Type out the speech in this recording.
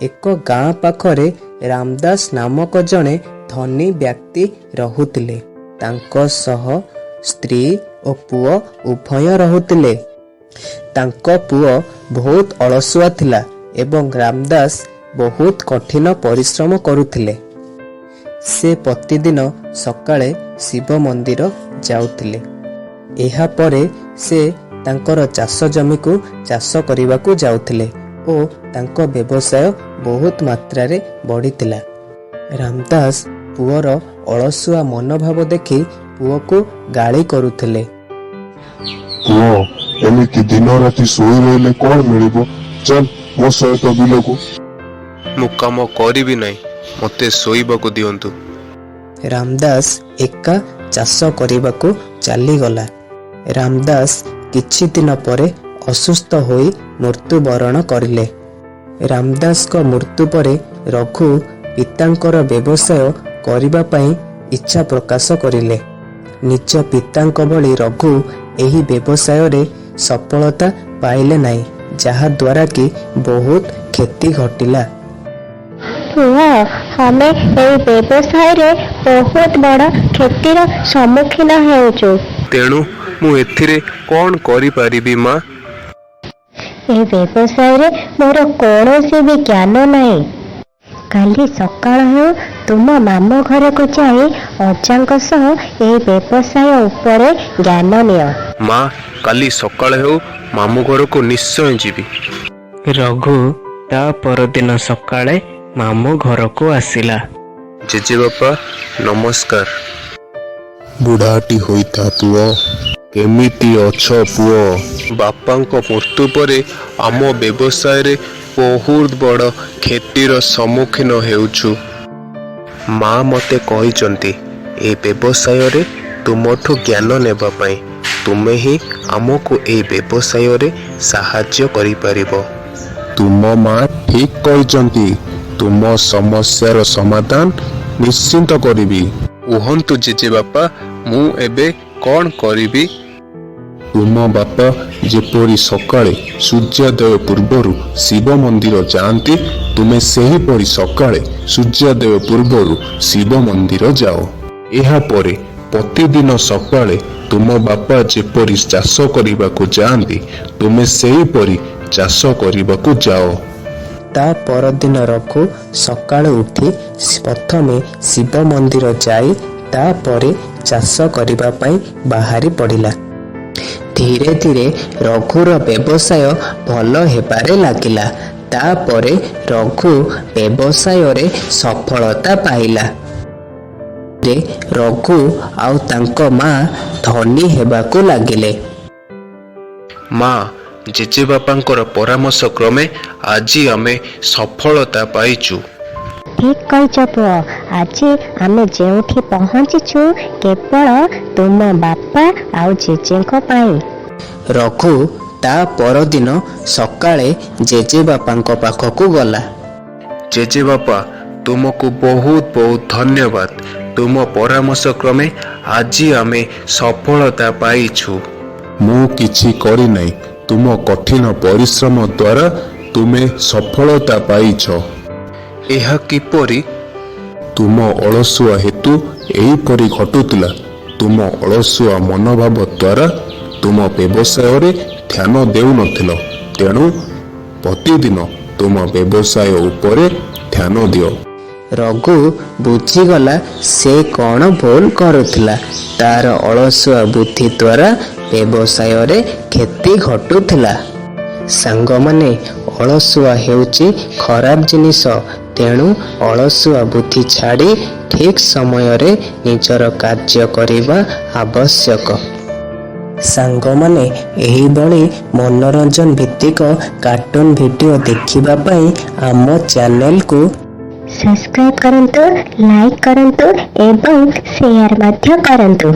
ଏକ ଗାଁ ପାଖରେ ରାମଦାସ ନାମକ ଜଣେ ଧନୀ ବ୍ୟକ୍ତି ରହୁଥିଲେ। ତାଙ୍କ ସହ ସ୍ତ୍ରୀ ଓ ପୁଅ ଉଭୟ ରହୁଥିଲେ। ତାଙ୍କ ପୁଅ ବହୁତ ଅଳସୁଆ ଥିଲା ଏବଂ ରାମଦାସ ବହୁତ କଠିନ ପରିଶ୍ରମ କରୁଥିଲେ। ସେ ପ୍ରତିଦିନ ସକାଳେ ଶିବ ମନ୍ଦିର ଯାଉଥିଲେ। ଏହାପରେ ସେ ତାଙ୍କର ଚାଷ ଜମିକୁ ଚାଷ କରିବାକୁ ଯାଉଥିଲେ ଓ ତାଙ୍କ ବ୍ୟବସାୟ ବହୁତ ମାତ୍ରାରେ ବଢ଼ିଥିଲା। ରାମଦାସ ପୁଅର ଅଳସୁଆ ମନୋଭାବ ଦେଖି ପୁଅକୁ ଗାଳି କରୁଥିଲେ। ପୁଅ, ଏମିତି ଦିନ ରାତି ଶୋଇ ରହିଲେ କଣ ମିଳିବ? ଚାଲ ମୋ ସହିତ ବିଲକୁ। ମୁଁ କାମ କରିବି ନାହିଁ, ମୋତେ ଶୋଇବାକୁ ଦିଅନ୍ତୁ। ରାମଦାସ ଏକା ଚାଷ କରିବାକୁ ଚାଲିଗଲା। ରାମଦାସ କିଛି ଦିନ ପରେ ଅସୁସ୍ଥ ହୋଇ ମୃତ୍ୟୁବରଣ କରିଲେ। ରାମଦାସଙ୍କ ମୃତ୍ୟୁ ପରେ ରଘୁ ପିତାଙ୍କର ବ୍ୟବସାୟ କରିବା ପାଇଁ ଇଚ୍ଛା ପ୍ରକାଶ କରିଲେ। ନିଜ ପିତାଙ୍କ ଭଳି ରଘୁ ଏହି ବ୍ୟବସାୟରେ ସଫଳତା ପାଇଲେ ନାହିଁ, ଯାହା ଦ୍ୱାରା କି ବହୁତ କ୍ଷତି ଘଟିଲା। ପୁଅ, ଆମେ ଏଇ ବ୍ୟବସାୟରେ ବହୁତ ବଡ଼ କ୍ଷତିର ସମ୍ମୁଖୀନ ହେଉଛୁ। ତେଣୁ ମୁଁ ଏଥିରେ କ'ଣ କରିପାରିବି, ମା? ଏ ବ୍ୟବସାୟରେ ମୋର କୌଣସି ବି ଜ୍ଞାନ ନାହିଁ। କାଲି ସକାଳ ହେଉ ତୁମ ମାମୁଁ ଘରକୁ ଯାଇ ଅଜାଙ୍କ ସହ ଏହି ବ୍ୟବସାୟ ଉପରେ ଜ୍ଞାନ ନିଅ। ମା, କାଲି ସକାଳ ହେଉ ମାମୁଁ ଘରକୁ ନିଶ୍ଚୟ ଯିବି। ରଘୁ ତା ପରଦିନ ସକାଳେ ମାମୁଁ ଘରକୁ ଆସିଲା। ଜେଜେବାପା, ନମସ୍କାର। ବୁଢ଼ାଟି ହୋଇଥା ପୁଅ। କେମିତି ଅଛ ପୁଅ? ବାପାଙ୍କ ମୃତ୍ୟୁ ପରେ ଆମ ବ୍ୟବସାୟରେ ବହୁତ ବଡ଼ କ୍ଷତିର ସମ୍ମୁଖୀନ ହେଉଛୁ। ମା ମୋତେ କହିଛନ୍ତି ଏ ବ୍ୟବସାୟରେ ତୁମଠୁ ଜ୍ଞାନ ନେବା ପାଇଁ। ତୁମେ ହିଁ ଆମକୁ ଏହି ବ୍ୟବସାୟରେ ସାହାଯ୍ୟ କରିପାରିବ। ତୁମ ମା ଠିକ କହିଛନ୍ତି। ତୁମ ସମସ୍ୟାର ସମାଧାନ ନିଶ୍ଚିତ କରିବି। କୁହନ୍ତୁ ଜେଜେବାପା, ମୁଁ ଏବେ କ'ଣ କରିବି? ତୁମ ବାପା ଯେପରି ସକାଳେ ସୂର୍ଯ୍ୟୋଦୟ ପୂର୍ବରୁ ଶିବ ମନ୍ଦିର ଯାଆନ୍ତି, ତୁମେ ସେହିପରି ସକାଳେ ସୂର୍ଯ୍ୟୋଦୟ ପୂର୍ବରୁ ଶିବ ମନ୍ଦିର ଯାଅ। ଏହାପରେ ପ୍ରତିଦିନ ସକାଳେ ତୁମ ବାପା ଯେପରି ଚାଷ କରିବାକୁ ଯାଆନ୍ତି, ତୁମେ ସେହିପରି ଚାଷ କରିବାକୁ ଯାଅ। ତା ପରଦିନ ରଘୁ ସକାଳୁ ଉଠି ପ୍ରଥମେ ଶିବ ମନ୍ଦିର ଯାଇ ତାପରେ ଚାଷ କରିବା ପାଇଁ ବାହାରି ପଡ଼ିଲା। ଧୀରେ ଧୀରେ ରଘୁର ବ୍ୟବସାୟ ଭଲ ହେବାରେ ଲାଗିଲା। ତାପରେ ରଘୁ ବ୍ୟବସାୟରେ ସଫଳତା ପାଇଲା। ରେ ରଘୁ ଆଉ ତାଙ୍କ ମା ଧନୀ ହେବାକୁ ଲାଗିଲେ। ମା, ଜେଜେବାପାଙ୍କର ପରାମର୍ଶ କ୍ରମେ ଆଜି ଆମେ ସଫଳତା ପାଇଛୁ। ଠିକ୍ କହିଛ ପୁଅ। ଆଜି ଆମେ ଯେଉଁଠି ପହଞ୍ଚିଛୁ, କେବଳ ତୁମ ବାପା ଆଉ ଜେଜେଙ୍କ ପାଇଁ। ରଘୁ ତା ପରଦିନ ସକାଳେ ଜେଜେବାପାଙ୍କ ପାଖକୁ ଗଲା। ଜେଜେବାପା, ତୁମକୁ ବହୁତ ବହୁତ ଧନ୍ୟବାଦ। ତୁମ ପରାମର୍ଶ କ୍ରମେ ଆଜି ଆମେ ସଫଳତା ପାଇଛୁ। ମୁଁ କିଛି କରିନାହିଁ। ତୁମ କଠିନ ପରିଶ୍ରମ ଦ୍ୱାରା ତୁମେ ସଫଳତା ପାଇଛ। ଏହା କିପରି? ତୁମ ଅଳସୁଆ ହେତୁ ଏହିପରି ଘଟୁଥିଲା। ତୁମ ଅଳସୁଆ ମନୋଭାବ ଦ୍ୱାରା ତୁମ ବ୍ୟବସାୟରେ ଧ୍ୟାନ ଦେଉନଥିଲ। ତେଣୁ ପ୍ରତିଦିନ ତୁମ ବ୍ୟବସାୟ ଉପରେ ଧ୍ୟାନ ଦିଅ। ରଘୁ ବୁଝିଗଲା ସେ କ'ଣ ଭୁଲ କରୁଥିଲା। ତାର ଅଳସୁଆ ବୁଦ୍ଧି ଦ୍ୱାରା ବ୍ୟବସାୟରେ କ୍ଷତି ଘଟୁଥିଲା। ସାଙ୍ଗମାନେ, ଅଳସୁଆ ହେଉଛି ଖରାପ ଜିନିଷ। ତେଣୁ ଅଳସୁଆ ବୁଦ୍ଧି ଛାଡ଼ି ଠିକ୍ ସମୟରେ ନିଜର କାର୍ଯ୍ୟ କରିବା ଆବଶ୍ୟକ। ସାଙ୍ଗମାନେ, ଏହିଭଳି ମନୋରଞ୍ଜନ ଭିତ୍ତିକ କାର୍ଟୁନ ଭିଡ଼ିଓ ଦେଖିବା ପାଇଁ ଆମ ଚ୍ୟାନେଲକୁ ସବସ୍କ୍ରାଇବ୍ କରନ୍ତୁ, ଲାଇକ୍ କରନ୍ତୁ ଏବଂ ସେୟାର ମଧ୍ୟ କରନ୍ତୁ।